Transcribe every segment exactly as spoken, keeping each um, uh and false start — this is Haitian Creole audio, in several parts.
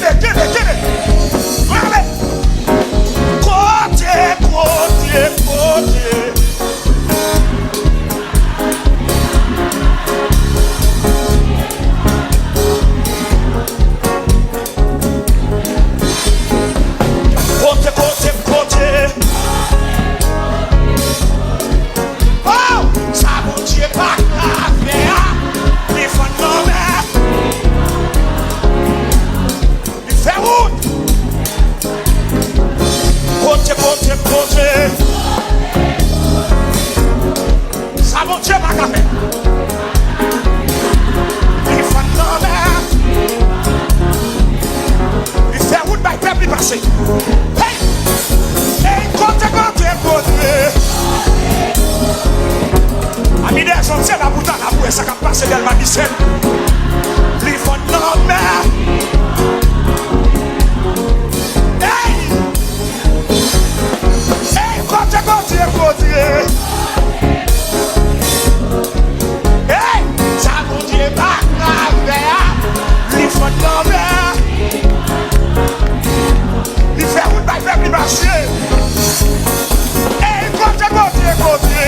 Kenbe, kenbe, kenbe. Ale. Kote, kote, kote. Kote, kote, kote. Oh, sa Bondye pa ka fè a, li fann nan mè. Li fè wout. Kote, kote, kote. Sa Bondye pa ka fè. Li fann nan mè. Li fè wout bay pèp li pase. Hey! Hey, kote, kote, kote. Ami dèzòd, se la pou ta la pou wè sa k ap pase Dèlma Disèt. Li fann nan mè. Hey! Hey, kote, kote, kote. Hey, sa Bondye pa ka fè a, li fann nan mè. Li fè wout bay pèp li mache. Hey, kote, kote, kote.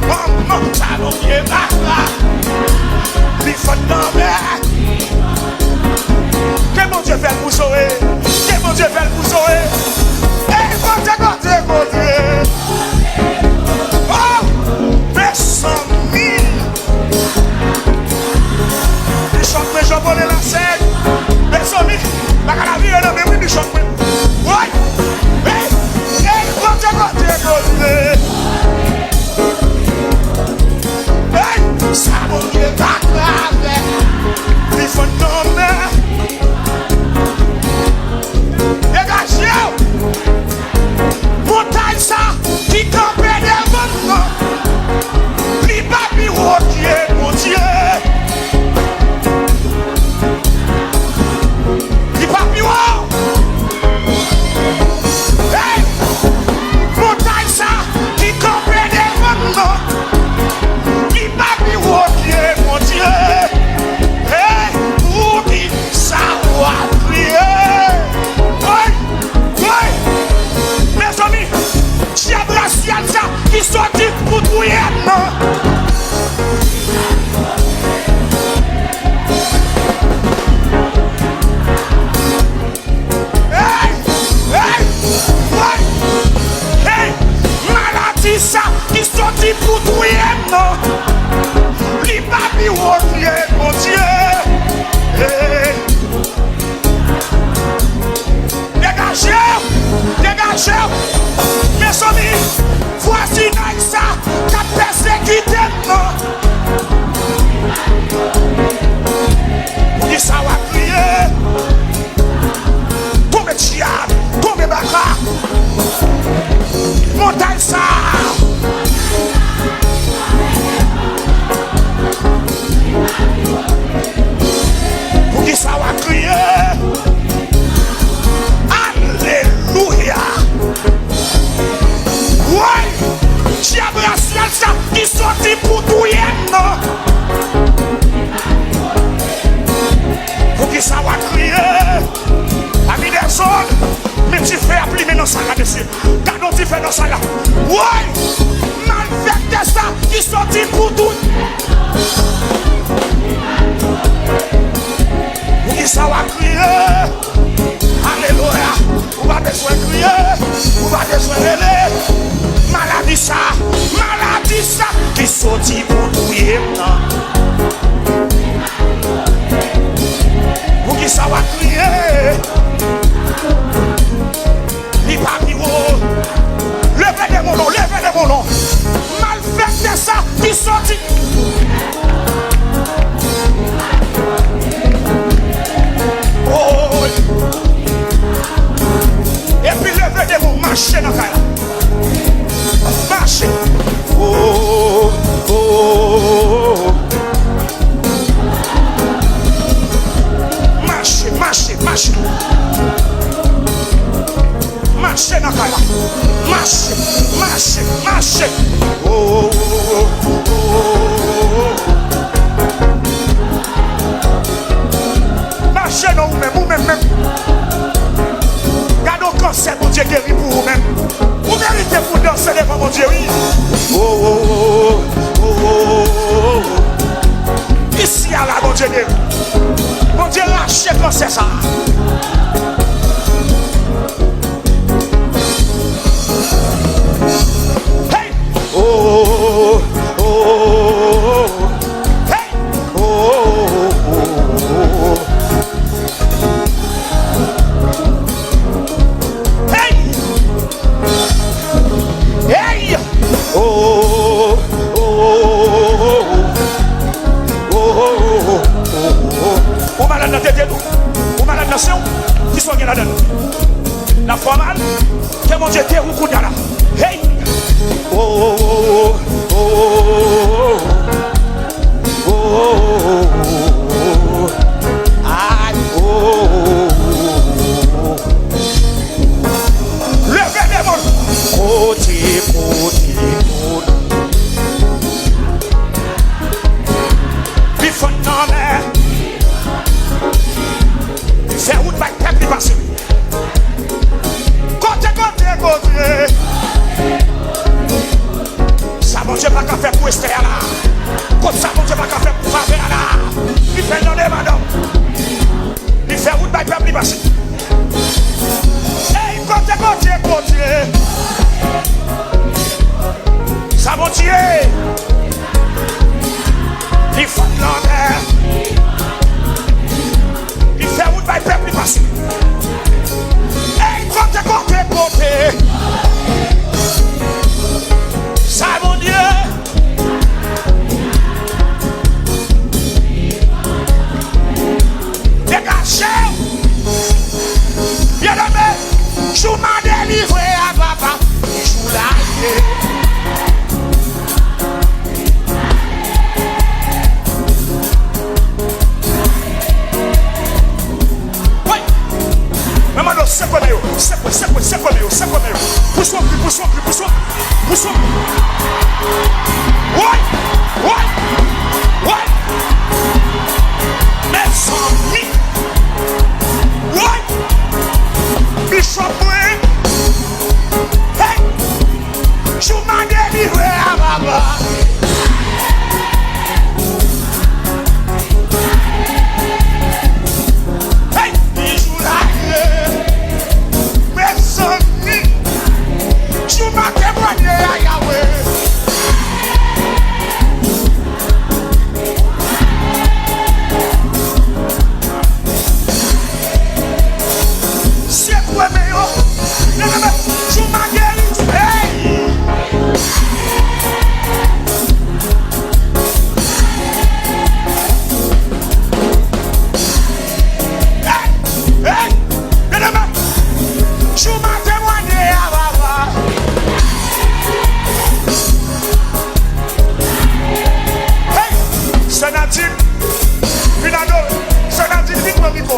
Manman, sa Bondye pa ka, li fann nan mè. Ke Bondye fè l pou Zoe. Ke Bondye fè l pou Zoe. Ey, kote, kote, kote. Oh, mezanmi. Bishop mwen, Jean Paul Lasey. Mezanmi, bagay la vire nan men wi, Bishop mwen. Woy. Ey, ey, kote, kote, kote. Hey! Sa Bondye pa ka fè, li fann nan mè. Degaje w! Montay sa ki kanpe devan m nan, li pa pi wo ke Bondye. Li pa pi wo. Hey! Montay sa ki kanpe devan m nan, li pa pi wo ke Bondye. Hey! Poukisa w ap kriye? Woy! Woy! Mezanmi, dyab rasyal sa ki soti pou touye m nan. Hey! Hey! Hey! Hey! Maladi sa ki soti pou touye m nan, li pa pi wo ke Bondye. Hey! Degaje w! Degaje w! Mezanmi, vwazinay sa k ap pèsekite m nan. Poukisa w ap kriye? Tonbe dyab, tonbe baka. Montay sa. Poukisa w ap kriye? Alelouya! Woy! Dyab rasyal sa ki soti pou touye m nan. Poukisa w ap kriye? Ami dèzòd, men dife ap limen nan sal la, mesye. Gade yon dife nan sal la. Woy! Malfektè sa ki soti pou tout. Poukisa w ap kriye? Alelouya! Ou pa bezwen kriye, ou pa bezwen rele. Maladi sa, maladi sa ki soti pou touye m nan. Poukisa w ap kriye? Li pa pi wo. Leve demon non, leve demon non. Malfektè sa ki soti. Oh. Epi leve demon, mache nan kay la. Mache. Oh, oh, oh, oh. Mache, mache, mache. Mache nan kay la. Mache, mache, mache. Oh, oh, oh, oh, oh. Bondye, wi. Oh, oh, oh, oh, oh, oh. Isi a la, Bondye geri. Bondye rache kansè sa a. Hey! Oh, oh, oh, oh, oh. Hey! Oh, oh, oh, oh, oh. Hey! Hey! Oh, oh, oh, oh, oh. Oh, oh, oh, oh, oh, oh. Ou malad nan tete nou? Ou malad nan sen w? Kisa w gen ladan l? N ap fè w mal? Ke Bondye geri w kounye a la. Hey! Oh, oh, oh, oh, oh, oh, oh. Oh, oh, oh, oh, oh. Ay, oh, oh, oh, oh, oh. Leve demon. Kote, kote, kote. Li fann nan mè. Fè wout bay pèp li pase. Kote, kote, kote. Sa Bondye pa ka fè pou Esther la. Kot sa Bondye pa ka fè pou Favè la. Li fè nan de madanm. Li fè wout bay pèp li pase. Ey, kote, kote, kote. Sa Bondye. Li fann lanmè. Li fè wout bay pèp li pase. Ey, kote, kote, kote. Sa Bondye. Degaje w. Byeneme, jou m a delivre a papa, jou la ye. Wi. Men mande w sekwe men yo, sekwe, sekwe, sekwe men yo, sekwe men yo. Pouse yon kri, pouse yon kri, pouse yon kri, pouse yon kri. Woy! Woy! Woy! Mezanmi! Woy! Bishop mwen! Hey! Jou m a delivre a papa. Hey! Jou la ye. Mezanmi. Jou m a temwanye a Yahweh. Sekwe men yo. Leve men. Jou m a geri. Hey! Hey! Hey! Leve men. Jou m a temwanye a papa. Hey! Sè Nadine, vin adore. Sè Nadine, vin pran mikwo.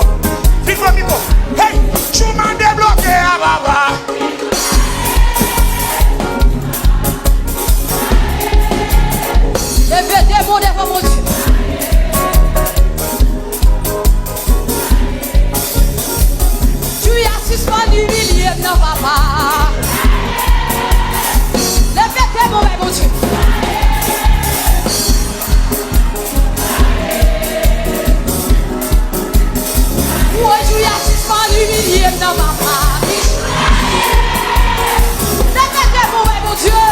Vin pran mikwo. Hey! Jou m a debloke a papa. Leve demon devan Bondye. Jou a sispann imilye m nan papa. Leve demon bay Bondye. Woy, jou a sispann imilye m nan papa. Leve demon bay Bondye.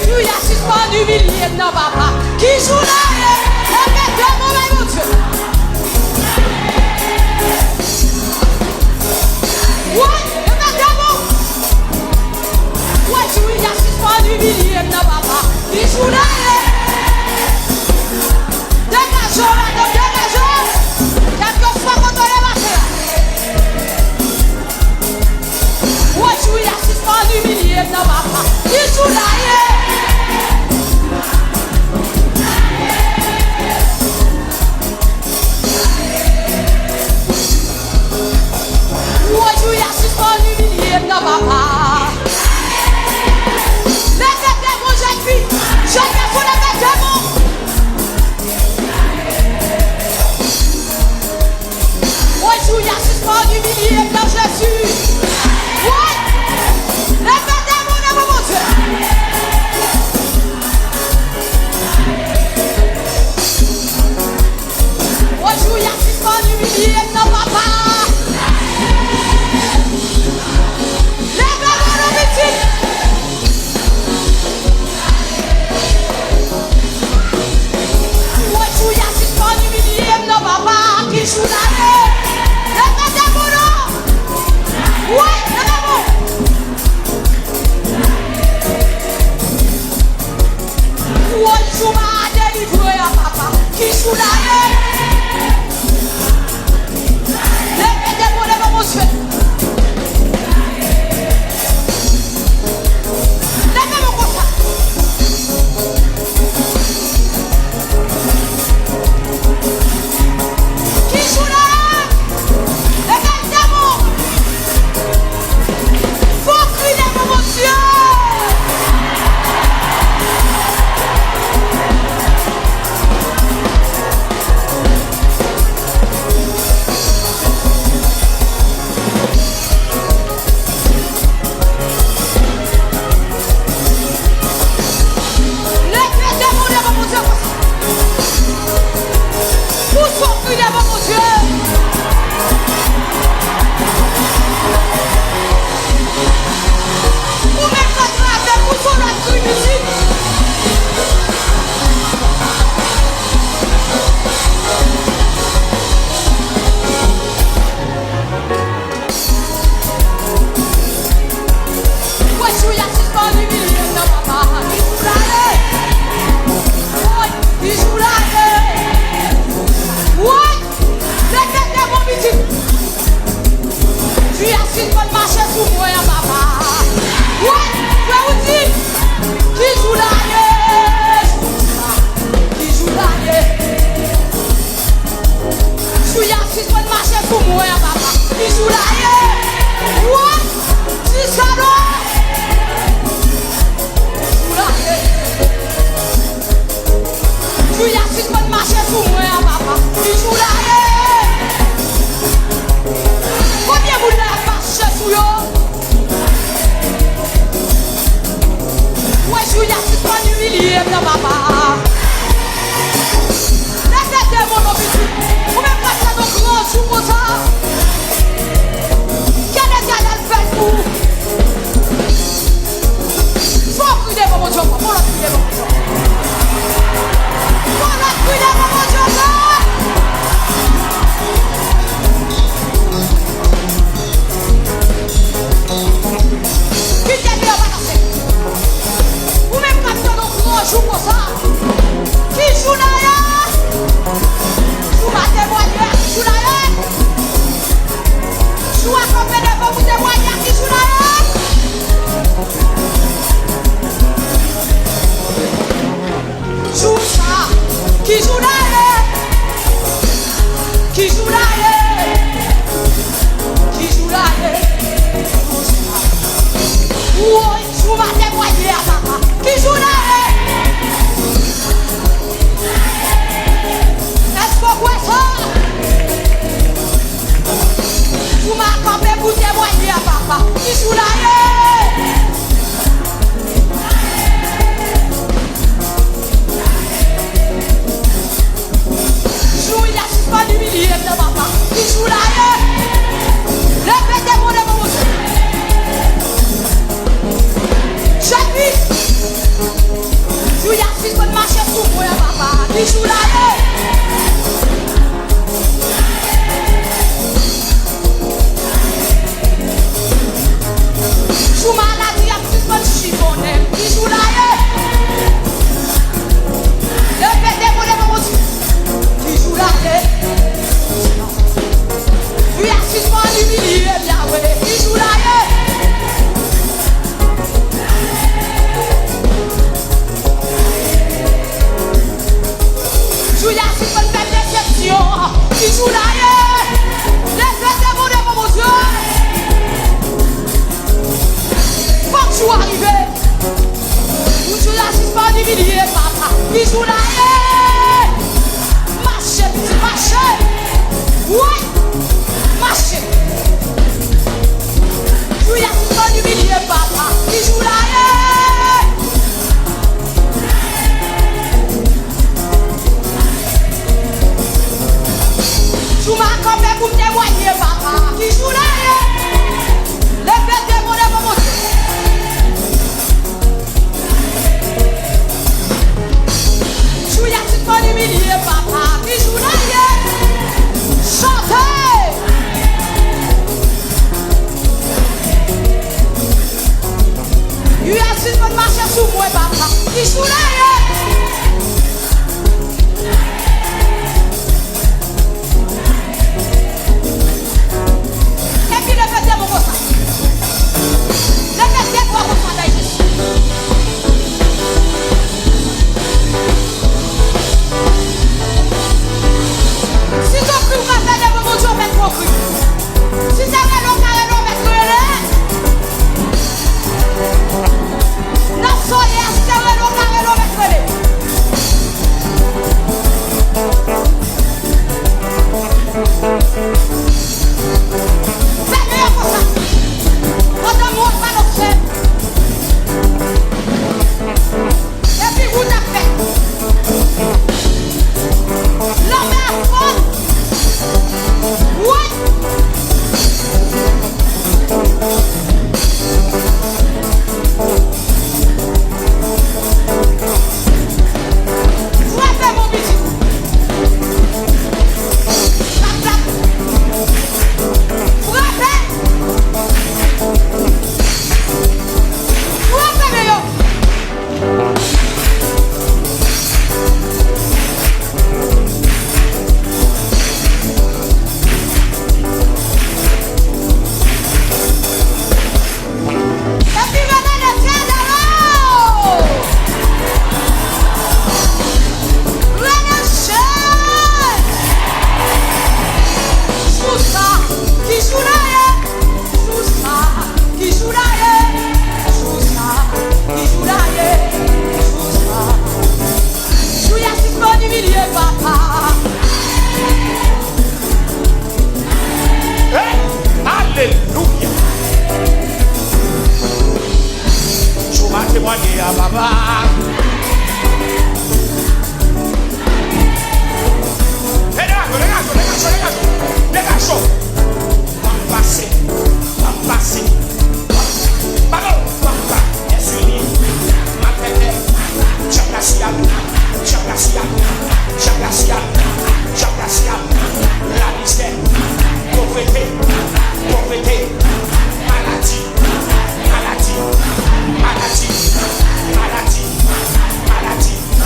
Jou a sispann imilye m nan papa. Ki jou la ye? Leve demon bay Bondye. Woy, leve demon. Woy, jou a sispann imilye m nan papa. Ki jou la ye? Degaje w, madanm, degaje w. Kèlkeswa kote w ye maten an. Woy, jou a sispann imilye m nan papa. Ki jou la ye? Woy, jou a sispann imilye m nan papa. Leve demon, jèn fi. Jèn gason, leve demon. Ki jou la ye? Leve de men w devan Bondye. Leve men w konsa. Ki jou la ye? Leve de men w. Fò w kriye pou Bondye. Leve de men w devan Bondye konsa. Pouse w kriye pou Bondye. Ou menm k ap travèse, pouse w lòt kri isit. Wè jou y ap sispann imilye m nan, papa. Ki jou la ye? Woy, ki jou la ye? Woy, leve de men w, pitit. Jou y ap sispann mache sou mwen an, papa. Woy, frè Woody, ki jou la ye? Ki jou la ye? Jou y ap sispann mache sou mwen an, papa. Ki jou la ye? Woy, ki jou la ye? Jou la ye? Jou y ap sispann mache sou mwen an, papa. Ki jou la ye? Konbyen moun la y ap mache sou yo? Wè jou y ap sispann imilye m nan, papa. Leve de men w non, pitit. Ou menm k ap tann yon gran jou konsa. Ke Letènèl fè l pou ou. Fò w kriye pou Bondye ankò. Fò w lòt kriye pou Bondye ankò. Fò w lòt kriye pou Bondye ankò. Kite deyò, pa kase. Ou menm k ap tann yon gran jou konsa. Ki jou la ye? Jou m a temwaye a, ki jou la ye? Jou a kanpe devan pou temwaye a, ki jou la ye? Jou sa, ki jou la ye? Ki jou la ye? Ki jou la ye? Jou sa. Woy, jou m a temwaye a, papa. Ki jou la ye? Èske w kwè sa? Jou m a kanpe pou temwaye a, papa. Ki jou la ye? Jou y ap sispann imilye m nan, papa. Ki jou la ye? Leve de men w devan Bondye. Jezi! Jou y ap sispann mache sou mwen an, papa. Ki jou la ye? Jou maladi ap sispann chifonnen m. Ki jou la ye? Leve de men w devan Bondye. Ki jou la ye? Jou y ap sispann imilye m, Yahweh. Ki jou la ye? Jou y ap sispann fè m desepsyon. Ki jou la ye? Leve de men w devan Bondye. Fòk jou a rive. Pou jou y ap sispann imilye, papa. Ki jou la ye? Mache, pitit, mache. Wi. Mache. Jou y ap sispann imilye, papa. Ki jou la ye? Jou m a kanpe pou m temwaye, papa. Ki jou la ye? Leve de men w devan Bondye. Jou y ap sispann imilye, papa. Ki jou la ye? Chante! Jou y ap sispann mache sou mwen, papa. Ki jou la ye? Degaje w, degaje w, degaje w, degaje w. W ap pase, w ap pase, w ap, w ap, w ap, w ap, maladi, djab la siyal, djab la siyal, djab la siyal, djab la siyal, lamizè, povrete, povrete, maladi, maladi, maladi, maladi, maladi, maladi,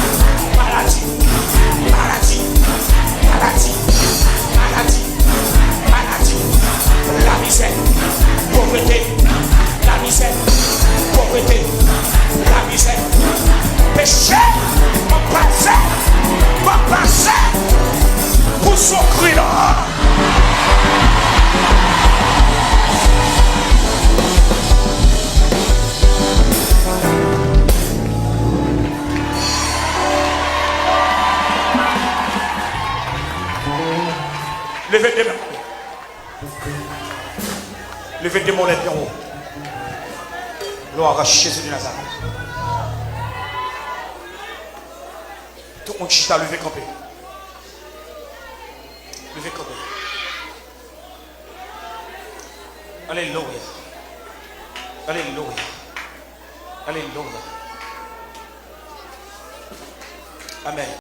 maladi, maladi, maladi, maladi, lamizè, povrete, lamizè, povrete, lamizè, peche, w ap pase, w ap pase pou soufri non. Leve de men. Leve de men lèd anwo. Glwa a Jezi de Nazarèt. Tout moun ki chita, leve kanpe. Leve kanpe. Alelouya. Alelouya. Alelouya. Amèn.